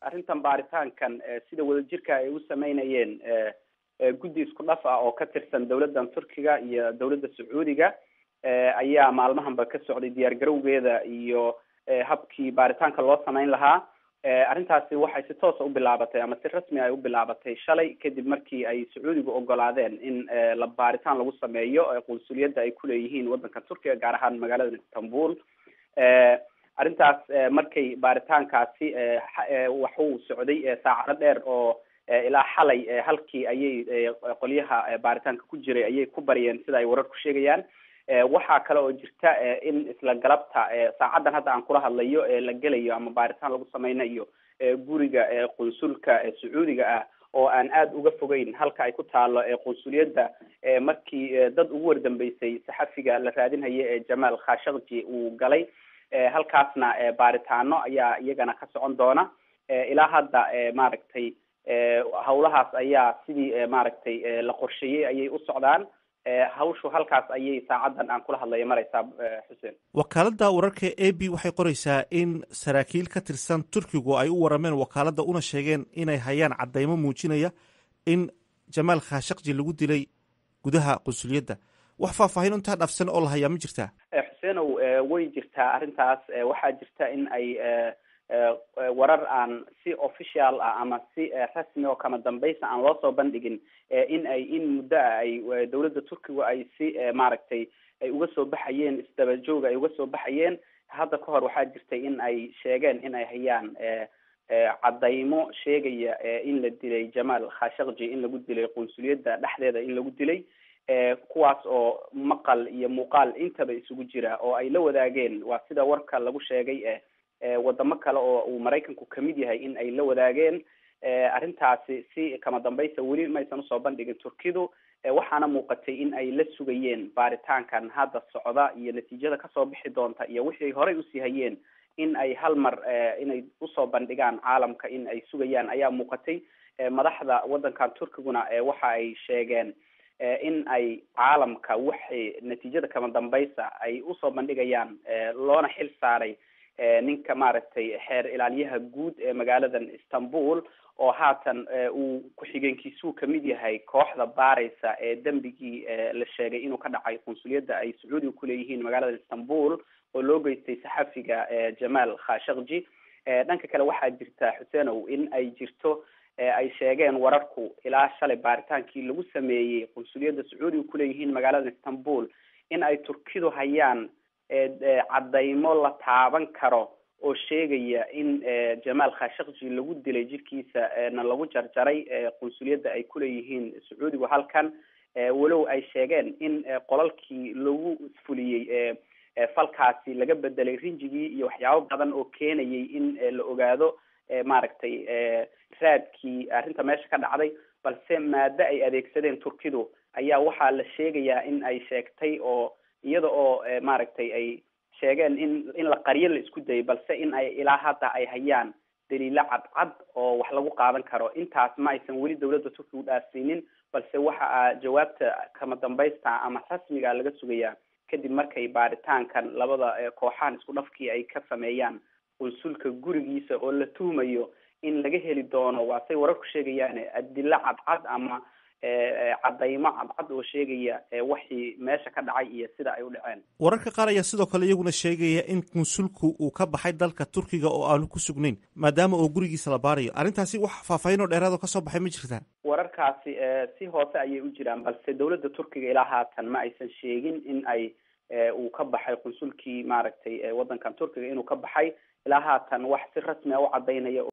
Arrintan baaritaankan sida wadajirka ay u sameynayeen guddi isku dhaf ah oo ka tirsan dowladdan Turkiga iyo dowladda Sacuudiga ayaa maalmahanba ka socday diyaar garowgeeda iyo habkii baaritaanka loo sameyn lahaa. Arrintaasi waxay si toosa u bilaabatay ama si rasmi ay u bilaabatay shalay, kadib markii ay Sacuudigu ogolaadeen in la baaritaan lagu sameeyo qunsuliyadda ay kuleeyihiin waddanka Turkiga, gaar ahaan magaalada Istanbul. Arrintaas markay baaritaankaasi waxuu socday saacado dheer oo ilaa xalay halkii ayay qolyaha baaritaanka ku jiray ayay ku baryeen, sida ay wararku sheegayaan. Waxaa kale oo jirta in isla galabta saacaddan hadda aan kula hadlayo la gelayo ama baaritaan lagu sameynayo guriga qunsulka Sacuudiga ah oo aan aada uga fogeyn halka ay ku taalo qunsuliyadda markii dad ugu wardambeysay saxafiga la raadinhaya ee Jamaal Khashaqji uu galay. Halkaasna baaritaano ayaa iyagana ka socon doona. Ilaa hadda maaragtay hawlahaas ayaa sidii maaragtay la qorsheeyey ayay u socdaan. Hawshu halkaas ayay saacaddan aan kula hadlaya mareysaa, Xuseen. Wakaaladda wararka AP waxay qoreysaa in saraakiil ka tirsan Turkigu ay u warameen wakaaladda una sheegeen inay hayaan caddeymo muujinaya in Jamaal Khashaqji lagu dilay gudaha qunsuliyadda. Wax faahfaahin intaa dhaafsan oo la hayaa ma jirtaa? Xuseenow, way jirtaa arrintaas. Waxaa jirta in ay warar aan si official ah ama si rasmi oo kama dambaysa aan loo soo bandhigin in ay in muddo ah ay dowladda Turkigu ay si maaragtay ay uga soo baxayeen, isdaba jooga ay uga soo baxayeen. Hadda ka hor waxaa jirtay in ay sheegeen in ay hayaan caddaymo sheegaya in la dilay Jamaal Khashaqji, in lagu dilay qunsuliyadda dhexdeeda in lagu dilay, kuwaas oo maqal iyo muuqaal intaba isugu jira oo ay la wadaageen, waa sida warka lagu sheegay, wadamo kale oo uu Maraykanku kamid yahay in ay la wadaageen. Arrintaasi si kama dambaysa weli maysan usoo bandhigin Turkidu, waxaana muuqatay in ay la sugayeen baaritaankan hadda socda iyo natiijada kasoo bixi doonta iyo wixii horey usii hayeen in ay hal mar inay usoo bandhigaan caalamka in ay sugayaan ayaa muuqatay. Madaxda waddankan Turkiguna waxa ay sheegeen in ay caalamka waxay natiijada kama dambaysa ay usoo bandhigayaan, loona xil saaray ninka maaragtay xeer ilaaliyaha guud ee magaaladan Istanbul oo haatan uu ku-xigeenkiisuu kamid yahay kooxda baareysa ee dembigii la sheegay inuu ka dhacay qunsuliyadda ay Sacuudiga kuleeyihiin magaalada Istanbul oo loo geystay saxafiga Jamaal Khashaqji. Dhanka kale waxaa jirta, Xuseenow, in ay jirto ay sheegeen wararku ilaa shalay baaritaankii lagu sameeyey qunsuliyadda Sacuudiga kuleeyihiin magaalada Istanbul in ay Turkidu hayaan caddaymo la taaban karo oo sheegaya in Jamaal Khashaqji lagu dilay, jirkiisa na lagu jarjaray qunsuliyadda ay kuleeyihiin Sacuudigu halkan, walow ay sheegeen in qolalkii lagu fuliyey falkaasi laga bedelay rinjigii iyo waxyaabo badan oo keenayay in la ogaado maaragtay raadkii arrinta meesha ka dhacday. Balse maado ay adeegsadeen Turkidu ayaa waxaa la sheegayaa in ay sheegtay oo iyada oo maaragtay ay sheegeen in la qaryo la isku dayay, balse in ay ilaa hadda ay hayaan daliilo cadcad oo wax lagu qaadan karo. Intaas ma aysan weli dowladda Turkigu dhaafsiinin, balse waxa jawaabta kama dambaysta ama rasmiga laga sugayaa kadib markay baaritaankan labada kooxahan isku dhafkii ay ka sameeyaan qunsulka gurigiisa oo la tuhmayo in laga heli doono, waa say wararku sheegayaan, adilo cadcad ama caddaymo cadcad oo sheegaya waxii meesha ka dhacay iyo sida ay u dhaceen. Wararka qaar ayaa sidoo kale iyaguna sheegaya in qunsulku uu ka baxay dalka Turkiga oo aanu ku sugnayn maadaama oo gurigiisa la baarayo. Arrintaasi wax faahfaahin oo dheeraad oo kasoo baxay ma jirtaa? Wararkaasi si hoose ayay u jiraan, balse dowladda Turkiga ilaa haatan ma aysan sheegin in ay uu ka baxay qunsulkii maaragtay waddankan Turkiga inuu ka baxay. Ilaa haatan wax si rasmi a u cadaynaya